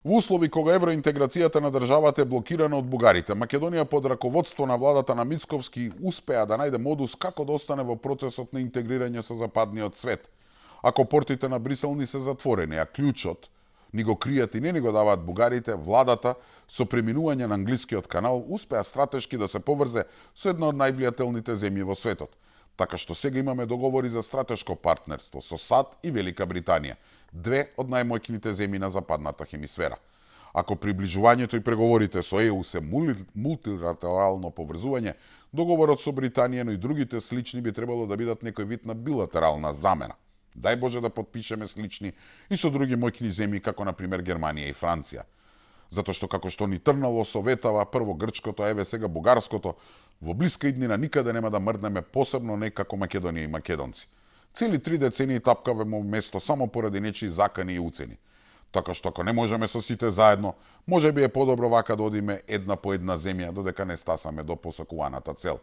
Во услови кога евроинтеграцијата на државата е блокирана од бугарите, Македонија под раководство на владата на Мицковски успеа да најде модус како да остане во процесот на интегрирање со западниот свет. Ако портите на Брисел ни се затворени, а клучот ни го кријат и не ни го даваат бугарите, владата со преминување на англискиот канал успеа стратешки да се поврзе со една од највлијателните земји во светот. Така што сега имаме договори за стратешко партнерство со САД и Велика Британија, две од најмоќните земји на западната хемисфера. Ако приближувањето и преговорите со ЕУ се мултилатерално поврзување, договорот со Британија, но и другите слични би требало да бидат некој вид на билатерална замена. Дај Боже да потпишеме слични и со други моќни земји, како на пример Германија и Франција. Затоа што како што ни трнало советава прво грчкото, еве сега бугарското, во блиска иднина никаде нема да мрднеме, посебно не како Македонија и македонци. Цели 3 децении тапкаве во место само поради нечии закани и уцени. Така што ако не можеме со сите заедно, може би е подобро вака да одиме една по една земја, додека не стасаме до посакуваната цел.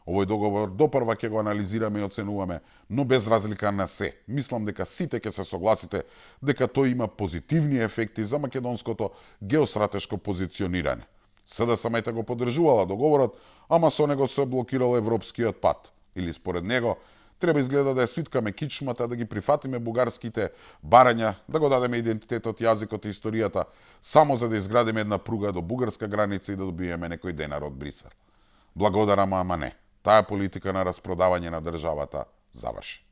Овој договор допрва ќе го анализираме и оценуваме, но без разлика на се. Мислам дека сите ќе се согласите дека тој има позитивни ефекти за македонското геостратешко позиционирање. СДСМ го поддржувала договорот, ама со него се блокирал европскиот пат. Или според него, треба изгледа да ја свиткаме кичмата, да ги прифатиме бугарските барања, да го дадеме идентитетот, јазикот и историјата, само за да изградиме една пруга до бугарска граница и да добиеме некој денар од Брисел. Благодарам, ама не. Таа политика на распродавање на државата заврши.